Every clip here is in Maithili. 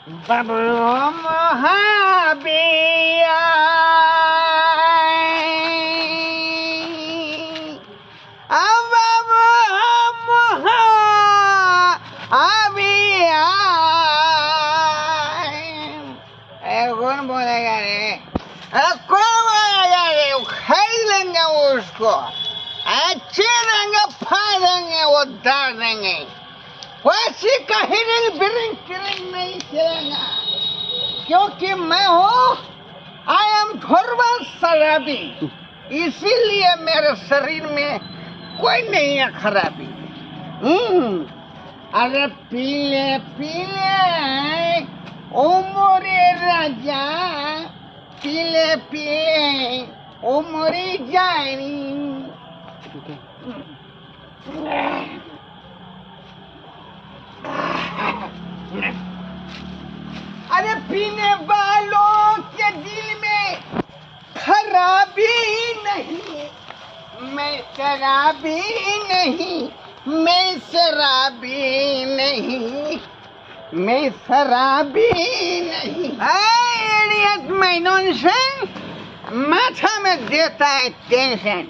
बबलू महाबिया कौन बोलेगा रे? अरे कौन बोलेगा रे? खरीद लेंगे उसको, अच्छे देंगे, फाड़ देंगे, वो डाल देंगे। वैसी कहीं बिरिंग किरिंग नहीं चलेगा, क्योंकि मैं हूँ I am धोरवा शराबी, इसीलिए मेरे शरीर में कोई नहीं है खराबी। अरे पीले पीले ओ मोरे राजा, पीले पीले ओ मोरे जानी। अरे पीने वालों के दिल में खराबी नहीं, मैं शराबी नहीं, मैं शराबी नहीं, मैं शराबी नहीं। मैं नॉनसेंस माथा में देता है टेंशन,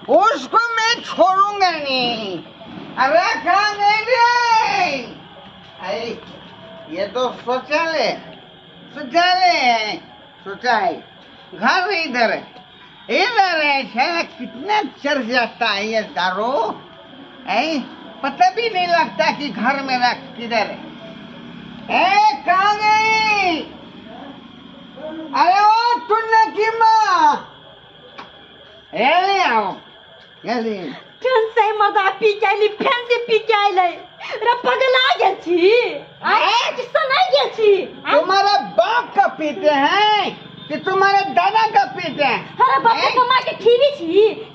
उसको मैं छोड़ूंगा नहीं। अरे कहाँ गए रे? अरे ये तो शौचालय, शौचालय है, शौचालय घर इधर है, इधर है। साला कितना चढ़ जाता है ये दारू, पता भी नहीं लगता कि घर मेरा किधर है। ए कहाँ गई? अरे ओ टुन्ना की माँ, ए आओ। फेन से मर्दा पी के आइली, फेन से पी के आइले। रे पगला गेल छी, सनाइ गेल छी। तुम्हारा बाप का पीते हैं कि तुम्हारे दादा का पीते हैं? अरे बाप के कमा के खीरी छी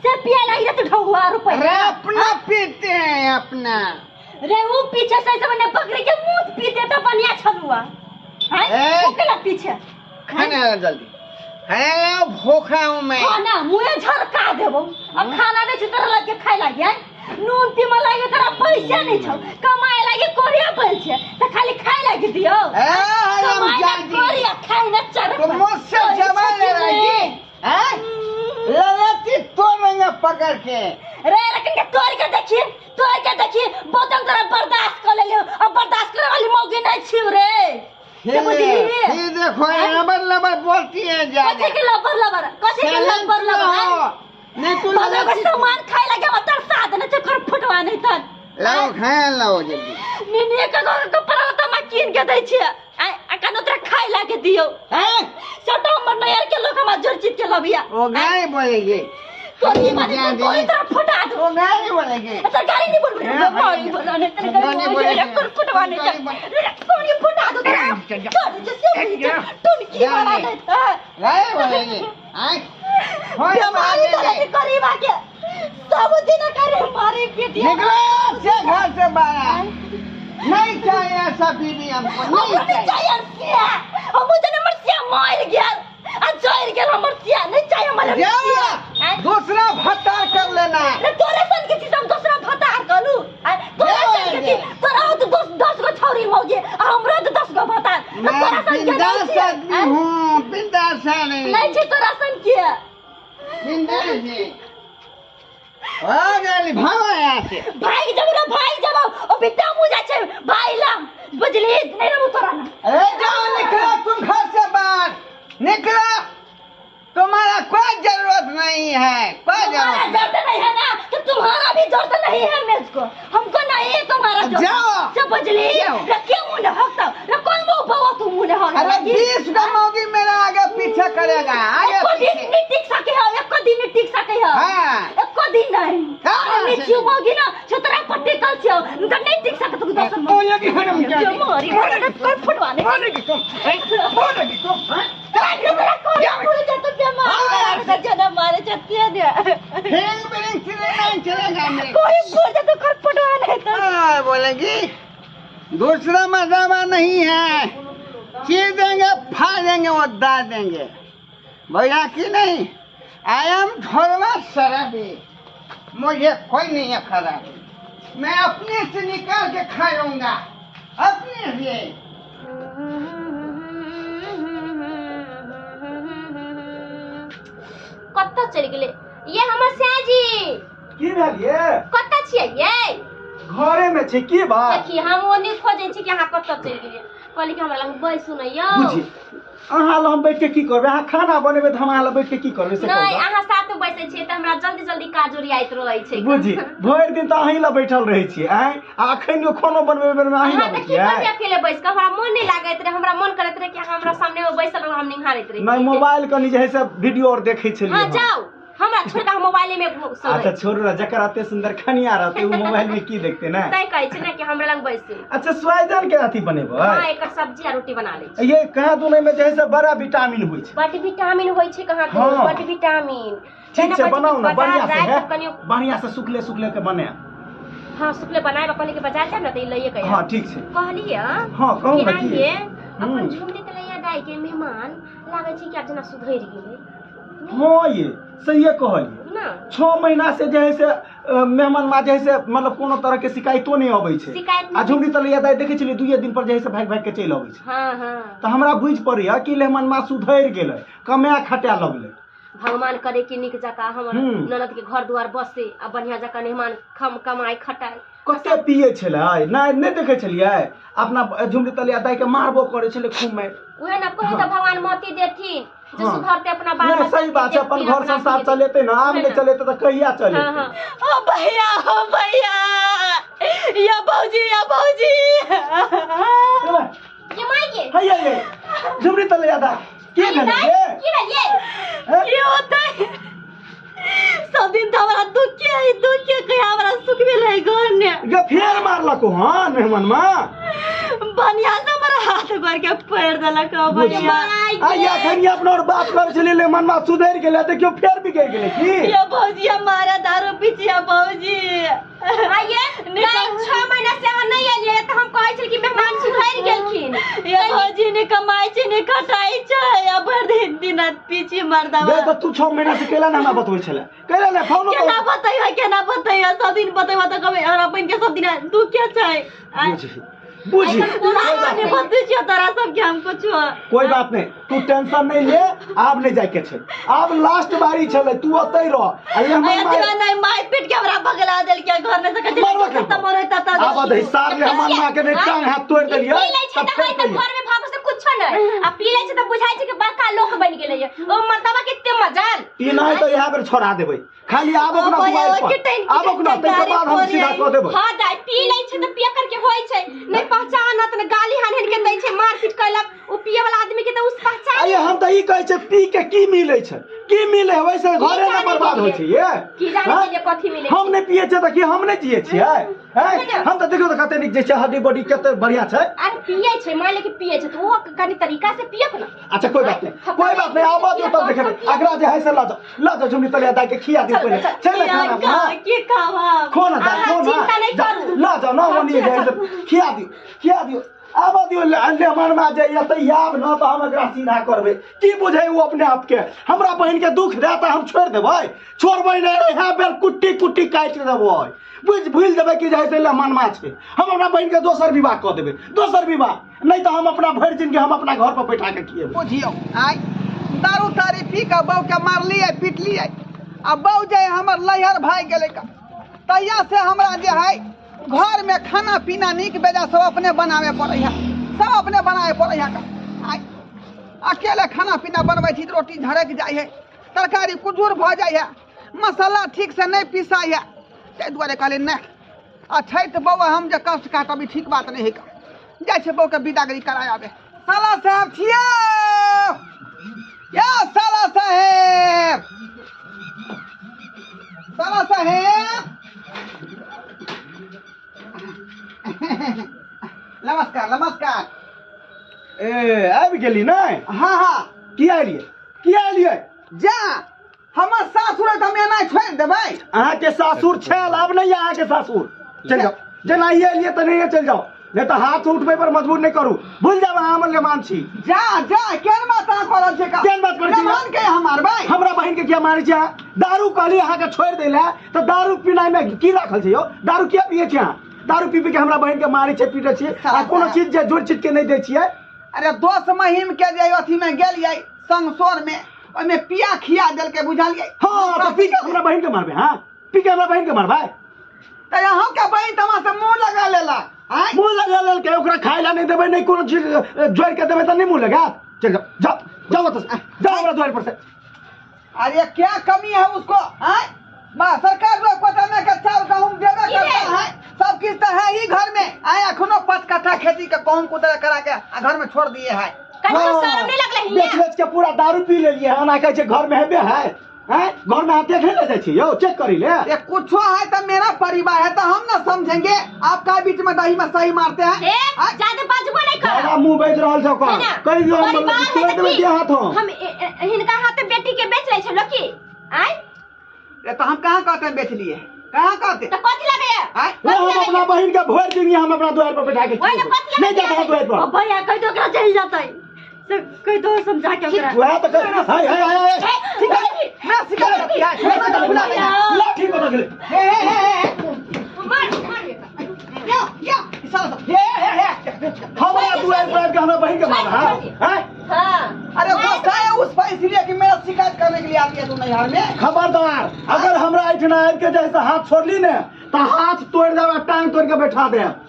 से पिया लागि रे तो ढौआ रुपया। अरे अपना पीते हैं अपना। रे वो पीछे से सब ने बकरी के मुंह पीते तो बढ़िया छलुआ। हैं ओकरा पीछे खाना जल्दी। अरे भूखा हूँ मैं। खाना मुँहे झरका देबो। अब खाना नहीं छी तोरा लगे खाय लागे, नून तीमन लागे तोरा पैसा नहीं छौ, कमाए लागे कोरिया बैल छे त खाली खाय लागे दियो। कोरिया खाय न चर। तो मुझसे जवान ले रही हैं, ललती तोड़ेंगे पकड़ के। रे रखन के तोड़ के देखी, तोड़ के देखी। बोतल तोरा बर्दाश्त कर लेलियो, अब बर्दाश्त करे वाली मौगी नहीं छियो रे। ये देखो लबर लबर बोलती है ज्यादा। कथी के लबर लबर? कथी के लबर लबर? नहीं तू लबर सामान खाए लगे मत साथ न चक्कर फुटवा नहीं तन। लाओ खाए लाओ जल्दी। नहीं एक गो कपड़ा त हम कीन के दै छियै, आ आ कनो तोरा खाए लागे दियो। हैं छोटा हमर नयर के लोग हम जोर चित के लबिया। वो गाय बोलेगी कोनी माने कोई तरह फुटा दो। वो गाय बोलेगी। तो गाली नहीं बोल गाली बोलने तेरे गाली बोल फुटवा नहीं कोनी फुटा दो तेरा जैसे टुनकी बना देता गाय बोलेगी। आय बीमारी तो लगी गरीब आके सब दिन करे मारे पीटिया। निकलो से घर से बाहर, नहीं चाहिए ऐसा बीबी हमको, नहीं चाहिए। हम मुझे नंबर से मार गया आ जोर गेल हमर सिया, नहीं चाहिए हमरा। दूसरा भतार कर लेना। रे तोरे सन के चीज हम दूसरा भतार कलू। तोरे सन के चीज तोरा तो 10 गो छौरी मौगे आ हमरो तो 10 गो भतार। तोरा सन के बिंदास आदमी हूं, बिंदास नहीं नहीं छै तोरा सन के बिंदास है। आ गेली भागो यहाँ से। भाग जब रे भाग जब ओ बिता मुजा छै भाई लम बुझली नहीं रे तोरा ना। अरे जाओ निकलो तुम घर से बाहर निकलो, तुम्हारा कोई जरूरत नहीं है, कोई जरूरत नहीं है ना तो तुम्हारा भी जरूरत नहीं है मुझको, हमको नहीं है तुम्हारा। जाओ बुझली रखे मुंह न हकता रे कौन मुंह बवा तू मुंह न हक। अरे 20 गो मौगी मेरा आगे पीछे करेगा, आगे पीछे दिन नहीं टिक सके है, एक दिन नहीं टिक सके है। हां एक दिन नहीं नहीं छियो मौगी ना छतरा पट्टी कल छियो तो नहीं टिक सके तू दस ओ लगी हरम जानी मारी कर फुटवाने मारेगी तुम, मारेगी तुम। बोलेगी दूसरा मजामा नहीं है, चीर देंगे फाड़ देंगे वो डाल देंगे भैया की नहीं। I am धोरवा शराबी, मुझे कोई नहीं है खराबी, मैं अपने से निकाल के खा लूंगा अपने से। कतऽ चलि गेलै ये हमर सयाजी? की भेल ये? कतऽ छियै ये? घरे में छी। की बात? देखी हम ओ नहि खोजै छी कि अहाँ कतऽ चलि गेलियै। कहली कि हमरा लग बैसू ने यौ। बुझी अहाँ लग हम बैठ के की करबै? अहाँ खाना बनेबै तऽ हम अहाँ लग बैठ के की करबै से नहि, अहाँ साथ में बैसै छियै तऽ हमरा जल्दी जल्दी काज ओरियाइत रहै छै। बुझी भरि दिन तऽ अहीं लग बैठल रहै छियै आँय, आ अखन खानो बनबै बेरमे अहीं लग बैठियै। की करबै अकेले बैस कऽ? हमरा मन नहि लागैत रहै, हमरा मन करैत रहै कि अहाँ हमरा सामने में बैसल रहू, हम निहारैत रही। नहि, मोबाइल कनि जे है से वीडियो और देखै छलियै। हां जाउ, हमरा छोड़ के मोबाइले में घुसल। अच्छा छोड़ू ना, जकर एते सुंदर खनिया रहते उ मोबाइल में की देखते ना? तै कहै छै ना कि हमरा लग बैसू। अच्छा सोयाबीन के अथी बनेबै? हां, एकर सब्जी आ रोटी बना लै छी। ये कहाँ दुनै में जे है से बड़ा विटामिन होइ छै। बड विटामिन होइ छै कहाँ तो, बड विटामिन। ठीक छै बनाउ ना बढ़िया से, है बढ़िया से सुखले सुखले के बने। हां सुखले बनाए कहली के बाजार जाब ना त ई लइए के। हां ठीक छै। कहलिए हां कहू ना की अपन झुमरी तलैया दाई के मेहमान लागै छै कि आब जेना सुधरि गेलै। हाँ ये सहिए कहलिए ना। 6 महीना से जे है से मेहमान माँ जे है से मतलब कोनो तरह के शिकायतो नहीं अबै छै। शिकायत आ झुमरी तलैया दाइ देखै छलियै 2 दिन पर जे है से भागि भागि के चलि अबै छै। हाँ हाँ। तऽ हमरा बुझि पड़ैया कि मेहमान माँ सुधरि गेलै, कमाए खटाए लगलै। भगवान करे कि नीक जकाँ हमर ननद के घर दुआर बसे आ बढ़िया जकाँ मेहमान खम कमाए खटाए। कते पिए छलै नहि, नहि देखै छलियै अपना झुमरी तलिया दाइ के मारबो करै छलै खूब में। उहे ना कहे तऽ भगवान मती देथिन जे सुधरते अपना बाल बच्चा। सही बात छै, अपन घर संसार चलेते ना, आब नहि चलेते तऽ कहिया चलेते? ओ भैया, ओ भैया, या भौजी, या भौजी। ये माई के हैया ये झुमरी तलिया दा की भेलै ये? की भेल ये? की होतै? सब दिन तऽ हमरा दुखे है, दुखे कहिया हमरा सुख भेलै घर ने। गे फेर मारलको हन मेहमान माँ? बढ़िया से हमरा हाथ गोर के पैर देलक हँ बढ़िया। आ या अखन अपना और बात करै छलियै मेहमान माँ सुधरि गेलै, देखियौ फेर बिगड़ि गेलै की? या भौजी मारा दारू पीछिया भौजी। आइए नहीं 6 महीना से अहाँ नहीं एलियै तऽ हम कहै छलियै कि मेहमान सुधरि गेलखिन। या भौजी ने कमाइ छै ने खटाइ छै, आ भरि दिन दिन रात पीछे मर्दवा। गे तऽ तू 6 महीना से कैला ने हमरा बतबै छलै? कैला ने फोनो केना बतैबा, केना बतैबा? सब दिन बतैबा तऽ कहबै हमरा बहिन के सब दिन दुखे छै। बुझी बुझी तोरा सबके हम कुछ कोई बात नहीं, तू टेंशन नहीं ले, आब नहीं जाय के छै, आब लास्ट बारी छलै, तू ओतै रह। नहीं मार पीट के हमरा भगला देलकै घर में से, खत्म हो रहता था। आब दही सार ले हमर मां के नहीं टांग हाथ तोड़ देलियै। पी लै छै तऽ होय तऽ घर में भागो से कुछो नहीं, आ पी लै छै तऽ बुझाइ छै कि बड़का लोक बनि गेलै। ओ मर्दवा केते मजाल। ई नहीं तऽ इहा बेर छोड़ा देबै, खाली आबो ना दुआर पर, आबो ना तै के बाद हम सीधा कऽ देबै। हां दाइ पी लै छै तऽ पियकर के होय छै, नहीं पहचानत न, गाली हान हान के दै छै, मारपीट कयलक। ओ पिए वाला आदमी के तऽ उस पहचान। अरे हम तऽ ई कहै छै पी के की मिलै छै, की मिलै वैसे घरे ने बर्बाद होइ छै। ये की जाने के लिए कथी मिलै? हम नहि पिए छियै तऽ की हम नहि जियै छियै? हम तऽ देखियौ तऽ कते नीक जे छै, हड्डी बॉडी कते बढ़िया छै। अरे पिए छै, मान ले कि पिए छै तऽ ओहो कनि तरीका से पियक ना। अच्छा कोई बात नहीं, कोई बात नहीं, आबऽ दियौ तब देखेबै। अगला जे है से लऽ जाओ, लऽ जाओ झुमरी तलिया दाइ के खिया दियौ पहिले। चल ना खाना की खावा खो ना दाइ, खो ना, चिंता नहीं करू, लऽ जाओ ना ओनी जे है से खिया दियौ, खिया दियौ। आबऽ दियौ मेहमान माँ जे एतै आब न तऽ हम एकरा सीधा करबै। की बुझै ओ अपने आप के? हमरा बहिन के दुख दे तऽ हम छोड़ि देबै? छोड़बै नहि, इएह बेर कुट्टी कुट्टी काटि देबै। बुझ भूलि देबै कि जे है से मेहमान माँ छै। हम अपना बहिन के दोसर विवाह कऽ देबै, दोसर विवाह नहीं तऽ हम अपना भरि जिनगी हम अपना घर पर बैठा के खिएबै। बुझियौ आइ दारू तारी पी कऽ बहू के मारलियै पिटलियै, आ बहू जे हमर लैहर भागि गेलै तहिया से हमरा जे है घर में खाना पीना नीक बेजा सब अपने बनावे पड़ै है, सब अपने बनावे पड़ै है। आइ अकेले खाना पीना बनबै छी, रोटी झड़कि जाइ है, तरकारी कुजूर भऽ जाइ है, मसाला ठीक से नहीं पिसाइ है, ताहि दुआरे कहलियै नहि आ छै तऽ बौआ हम जे कष्ट काटब ई ठीक बात नहि है। जाइ छै बौके विदागरी कराय आबे। साला साहब छियै या साला साहेब, साला साहेब नमस्कार नमस्कार। ए आबि गेली नहि? हाँ हाँ। की एलियै, की एलियै? जा हमर सासुर हम एना छोड़ि देबै? अहाँके सासुर छल, आब नहि अहाँके सासुर। चलि जाउ, जेना एलियै तऽ नहिये चलि जाउ, नहीं तऽ हाथ उठबै पर मजबूर नहि करू। भूलि जाउ अहाँ हमर मेहमान छी। जा जा, केहन बात अहाँ कऽ रहल छियै? केहन बात करै छी? मेहमान के अहाँ मारबै? हमरा बहिन के किया मारै छी अहाँ? दारू कहली अहाँके छोड़ि दै लए, तऽ दारू पीनाइ मे की राखल छै यौ? दारू किया पियै छी अहाँ? दारू पी पी के हमरा बहिन के मारै छै, पीटै छियै, आ कोनो चीज जे जोड़ि चीज के नहि दै छियै। अरे दोस्त महिम के जे अथी में गेलियै संगसोर में, ओहिमे पिया खिया देलकै बुझलियै। हाँ तो पी के हमरा बहिन के मारबे? हाँ पी के हमरा बहिन के मारबे? तऽ अहूँ के बहिन तऽ हमरा से मुँह लगा लेलक। आँय? मुँह लगा लेलकै, ओकरा खाय ला नहीं देबै, नहीं कोनो चीज जोड़ के देबै तऽ नहीं मुँह लगात। चल जाओ जाओ जाओ ओतऽ से, जाओ हमरा द्वार पर से। अरे क्या कमी है उसको? आँय? बा सरकार जो कोटा में के चावल गहूम देबे करता है, सब किछ तो है ही घर में। आय अखनो 5 कट्ठा खेती के गहूम कुतरा करा के आ घर में छोड़ दिए है। कनिको शरम नहीं लगलै बेच हियाँ? बेच के पूरा दारू पी लेलिए हन, आ कहै छै घर में हेबे है। हैं? घर में हाथ देखे ले जाइ छी यौ, चेक करी ले। ये कुछो है तो मेरा परिवार है तो हम ना समझेंगे। आपका बीच में दही में सही मारते हैं। ए, ज्यादा बाजबो नहीं कर। ज्यादा मुंह बेच रहल छौ है ना? कहि दियौ हम परिवार है तोड़ि तऽ देबै की? देह हाथ हम। हम हिनका हाथ बेटी के बेच लै छलो की? आय? ये तो हम कहाँ कहते हैं बेच लिए, कहाँ कहते? तऽ कथी लगैया? आय? ले हम अपना बहिन के भोर दिनी, हम अपना द्वार पर बैठा के ओहि ने कथी नहीं जाता लगैया? द्वार पर। अब भैया कहि दो ओकरा चलि जेतै, से कहि दो समझा के ओकरा। वएह तऽ कहि, हाय हाय हाय हाय। ठीक है, मैं सिखा देती है, मैं तो बुला लेंगे। लाठी बदल गेलै। हे, हे, हे, हे। मार, मार एकरा। यो, यो, साला सब। हे, हे, हे। हमरा द्वार पर आबि के हमरा बहिन के मार, हाँ? हाँ? हाँ। अरे गुस्सा है उस पर इसलिए कि मेरा शिकायत करने के लिए आती है तू नैहर में। खबरदार, अगर हमरा एहिठिना आबि के जैसे हाथ छोड़ली ने तऽ हाथ तोड़ि देब आ टांग तोड़ि के बैठा देब।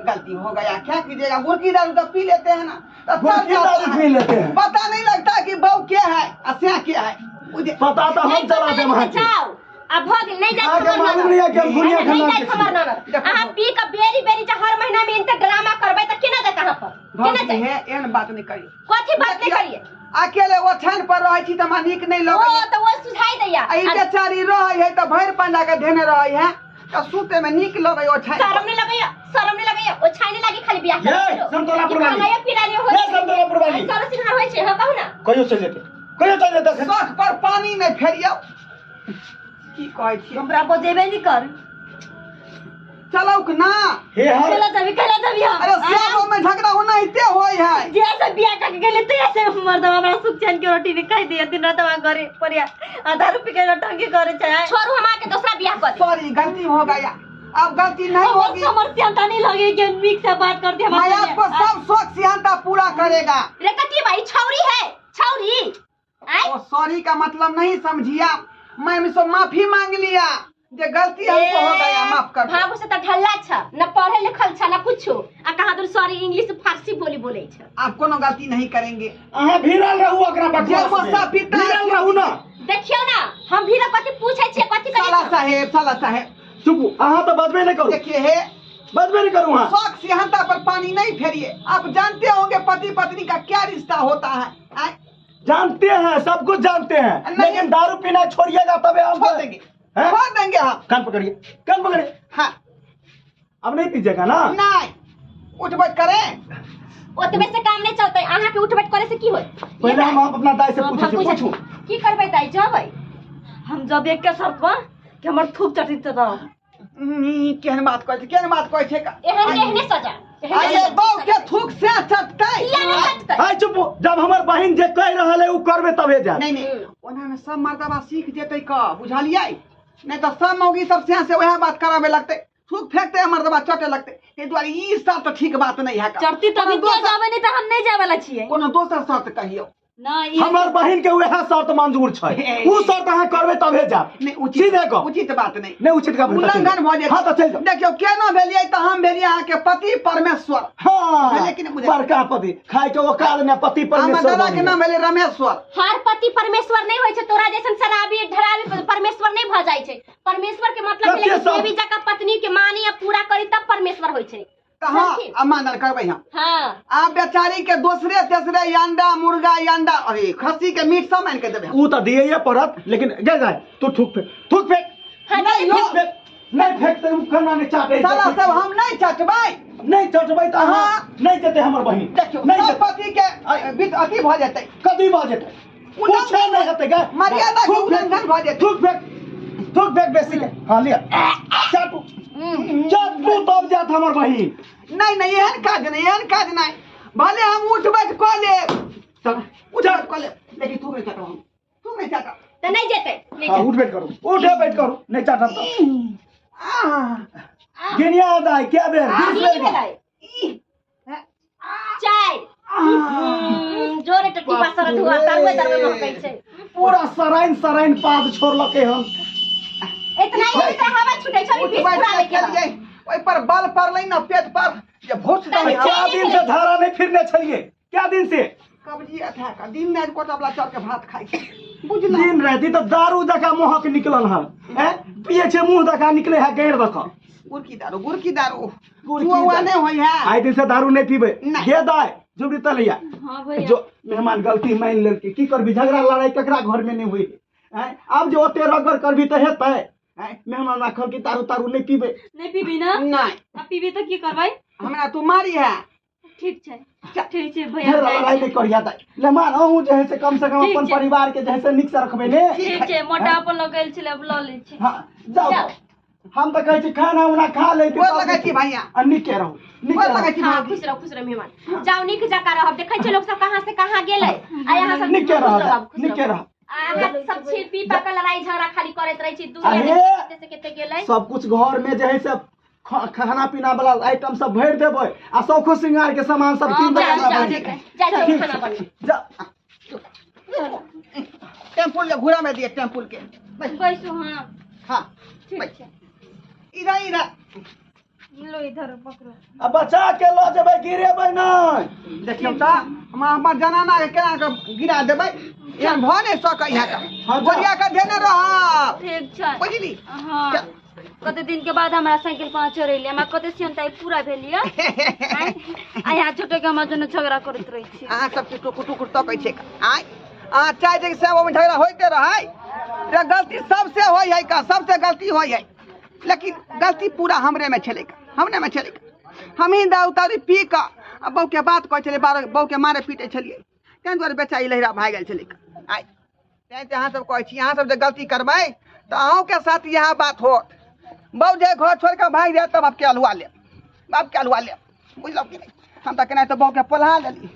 गलती हो गया, क्या कीजिएगा, गुड़की दारू तो पी लेते हैं ना, तो चल गुड़की जाता दारू है। पी लेते हैं। पता नहीं लगता कि बहू क्या है असिया क्या है। मुझे पता तो हम नहीं चला पता देब नहीं अहाँके। जाओ। अब भऽ गेल, नहीं जाइत अहाँके हमर मालूम ननद। नहीं है कि हम दुनिया नहीं खाना जाइत हमर ननद। अहाँ पी के बेरी बेरी जे हर महीना में इनके ड्रामा करबै तऽ केना जाइत अहाँ पर? केना भौजी जाइत? हे, एहन बात नहीं करियौ। कथी बात नहीं करियै? अकेले ओछान पर रहै छी तऽ हमरा नीक नहीं ओ लगैया। तऽ ओ सुझाइ दैया। आ ई बेचारी रहै है तऽ भरि पंजा के धेने रहै है, तऽ सुते में नीक लगै ओछान पर। शरम नहीं लगैया, शरम नहीं लगैया, ओछान नहीं लागी खाली बियाह ये, करै छी। समतोला ई पुरवाली। खानाये पीना नहीं होइ ये, छै। समतोला पुरवाली। सर सिंहार होइ छै, हाँ कहू ना। कहियो चलि जेतै, कहियो चलि जेतै। शौख पर पानी नहीं फेरियौ। की कहै छी? हमरा बजेबे नहीं कर। चलौ कि ना? हे हर। केला जाबी, केला जाबी हम। अरे सब में झगड़ा होना इते होय है। जे से बियाह कर के गेले ते से मर्दवा हमरा सुख चैन के रोटी नहीं खाई दिया, दिन रात वहां करे परिया आधा रुपये के नौटंकी करे छै। छोड़ू हम आके दूसरा बियाह कर देब। सॉरी, गलती हो गया, अब गलती नहीं हमर होगी। समर सियानता नहीं लगे कि मीक से बात कर दिया। मैं आपको सब शौक सियानता पूरा करेगा। रे कथी भाई छौरी है, छौरी। आय? ओ सॉरी का मतलब नहीं समझिया, मैं इसको माफी मांग लिया जे गलती हमको हो गया, माफ कर दो। भागो से त ढल्ला छ, न पढ़े लिखल छ न कुछो, आ कहाँ दूर सॉरी इंग्लिश फारसी बोली बोले छ। आप कोनो गलती नहीं करेंगे। अहाँ भिड़ल रहू ओकरा बकवास जे में। गुस्सा पीता है, भिड़ल रहू ना। देखियो ना, हम भिड़ल कथी पूछै छियै, कथी करै साला छियै? साहेब, साला साहेब। चुप, अहाँ तो बजबे नहीं करू। देखिए हे, बजबे नहीं करू। हाँ। शौक सिहंता पर पानी नहीं फेरिए। आप जानते होंगे पति पत्नी का क्या रिश्ता होता है। आय? जानते हैं, सब कुछ जानते हैं, नहीं। लेकिन दारू पीना छोड़िएगा तबे हम छोड़ देंगे। हैं? छोड़ देंगे हम। कान पकड़िए, कान पकड़िए। हाँ। अब नहीं पीजिएगा ना? नहीं, उठ बैठ करें। ओतबे से काम नहीं चलते, अहाँ के उठ बैठ करे से की होत? पहले हम अपना दाई से हम पूछे, पूछे। पूछू। की करबै दाई, जबै? हम जब एक के शर्त बा कि हमर थूक चटी त दो। केहन बात कहै छै, केहन बात कहै छै? एहन के एहने सजा। एहन अरे के बहू के थूक से चटतै। किया नहीं चटतै? हाय चुप, जब हमर बहिन जे कहि रहल है उ करबे तबे जाय। नहीं, नहीं, ओना में सब मर्दबा सीख जेतै क, बुझलियै? नहीं तो सब मौगी सब से से वएह बात कराबे लगतै, थूक फेंकते मर्दबा चटे लगतै। एहि दुआरे ई सब तो ठीक बात नहीं है। चटती तभी कोनो तो दोसर जाबे, नहीं तो हम नहीं जाय वाला छियै। कोनो दोसर शर्त कहियौ। ना, ई हमर बहिन के वएह शर्त मंजूर छै, उ शर्त अहाँ करबै तबे जायब। नहीं, उचित सीधे गप। उचित बात नहीं। नहीं, उचित गप नहीं, उल्लंघन भऽ जेतै। हाँ, तऽ चलि जाउ। देखियौ केना भेलियै तऽ हम भेलियै अहाँके पति परमेश्वर। हाँ, भेलियै कि नहि बुझलियै? बड़का पति खाय के औकात ने पति परमेश्वर हमर दादा के बनि नाम भेलै रमेश्वर। हर पति परमेश्वर नहीं होइ छै, तोरा जैसन शराबी ढराबी परमेश्वर नहीं भऽ जाइ छै। परमेश्वर के मतलब कते भेलै कि सब- देवी जकाँ पत्नी के मानी आ पूरा करी तब परमेश्वर होइ छै। तऽ हाँ, समझी? अब मानल करबै हम। हाँ। आब बेचारी के दोसरे तेसरे अंडा मुर्गा अंडा अरे खस्सी के मीट सब आनि के देबै हम। उ तऽ दियैये पड़त, लेकिन गे जाय तू थूक फेंक, थूक फेंक। हाँ, नहीं, नहीं, लो। थूक फेंक। नहीं फेंकते उ खाना नहीं चाटे। साला सब हम नहीं चटबै। नहीं चटबै तऽ अहाँ हाँ। नहीं जेतै हमर बहिन। देखियौ, नहीं सब जेतै। पति के बीच अथी भऽ जेतै। कथी भऽ जेतै? उल्लंघन कुछो नहीं हेतै गे। मर्यादा के थूक फेंक। उल्लंघन भऽ जेतै। थूक फेंक, थूक फेंक बेसी के। हाँ, लिअ। चाटू। चाटू तब जात हमर बहिन। नहीं, नहीं, एहन काज नहीं, एहन काज नहीं। भले हम उठ बैठ कऽ लेब। चल, उठ बैठ कऽ लेब, लेकिन थूक नहीं चाटब हम। थूक नहीं चाटब। तऽ नहीं जेतै, नहीं हाँ, जेतै। उठ बैठ करू, उठे बैठ करू, नहीं चाटब तऽ। आह। गिनिया दाइ, क्या बेर? 20 की बेर। भेलै? ई। 4। जोरे तऽ टीपा सरत हुआ दारुए दारुए महकै छै। पूरा सराइन सराइन पाद छोड़लकै हन। इतना ही तऽ हवा छूटै छै बीस पुरावे के बाद। ओहि पर बल पड़लै न पेट पर जे भोस दे। क्या दिन से धारा नहीं फिरने छलिए, क्या दिन से कब्जी अथा का दिन राति कोटा वाला चाउर के भात खाइ छी बुझल। दिन राति तऽ दारू जकाँ महक निकलल हन, हैं पिए छै मुंह जकाँ निकले है गैर दक। गुड़की दारू, गुड़की दारू गुड़की हुआ नहीं होई है। आइ दिन से दारू नहीं पीबे गे दाय जुबरी तलैया। हां भैया जो मेहमान गलती मान लेलकै की करबी, झगड़ा लड़ाई ककरा घर में नहीं हुई हैं। आब जे ओते रगड़ करबी तऽ हेतै हैं। मेहमान राखल की दारू तारू नहीं पीबे। नहीं पीबी ना? नहीं। अब पीबी तो की करबै? हमरा तू मारी है। ठीक छै ठीक छै भैया, लड़ाई नहीं करिया दाय। मेहमान अहूँ जे है से कम से कम अपन परिवार के जे है से नीक से रखबै ने। ठीक छै, मोटापा लगल छलै अब ल लै छी। हां जाओ, हम तऽ कहै छी खाना उना खा ले गोर लगै छी भैया आ नीके रहू, नीके रहू। छी। हां खुश रहो, खुश रहो मेहमान, जाओ नीक जकाँ रहब। देखै छै लोक सब कहाँ से कहाँ गेलै आ यहाँ सब नीके रह, नीके रह। अहाँ सब छी पी पा के लड़ाई झगड़ा खाली करैत रहै छी। दुनिया से कते गेलै सब कुछ घर में जे है से खाना पीना वाला आइटम सब भरि देबै आ शौखो श्रृंगार के सामान सब कीन देबै। जा जा खाना बनबै जा। टेम्पुल के घुरा में दिए टेम्पुल के बैसू। हां हां ठीक छै, इधर इधर लो इधर पकड़ो। अब बचा के ल जेबै, गिरेबै नहीं। देखियौ तऽ हम हमर जनाना के केना के गिरा देबै, एहन भऽ नहि सकै है। गोरिया के धेने रहब। ठीक छै बुझली? हां कते दिन के बाद हमरा साइकिल पर चढ़ेली, हमरा कते सियनताई पूरा भेल या। आ यहाँ छोटे के हमरा जने झगड़ा करैत रहै छी। अहाँ सब के टुकुर टुकुर तकै छै। आइ अहाँ चाहै छै कि सब ओहिमे झगड़ा होइते रहै। रे गलती सबसे होइ है का, सबसे गलती होइ है, लेकिन गलती पूरा हमरे में छलै, हमरे में छलै। हमही दारू तारू पी कऽ आ बहू के बात कहै छलियै, बारह बहू के मारे पीटै छलियै, ताहि दुआरे बेचारी लहिरा भागि गेल छलै। आइ तैँ तऽ अहाँ सब कहै छी, अहाँ सब जे गलती करबै तऽ अहूँके साथ इएह बात होत। बहू जे घर छोड़ि कऽ भागि जायत तऽ बापके अल्हुआ लेब, बापके अल्हुआ लेब, बुझलहुँ कि नहि? हम तऽ केनाहितो बहूके पोल्हा लेली।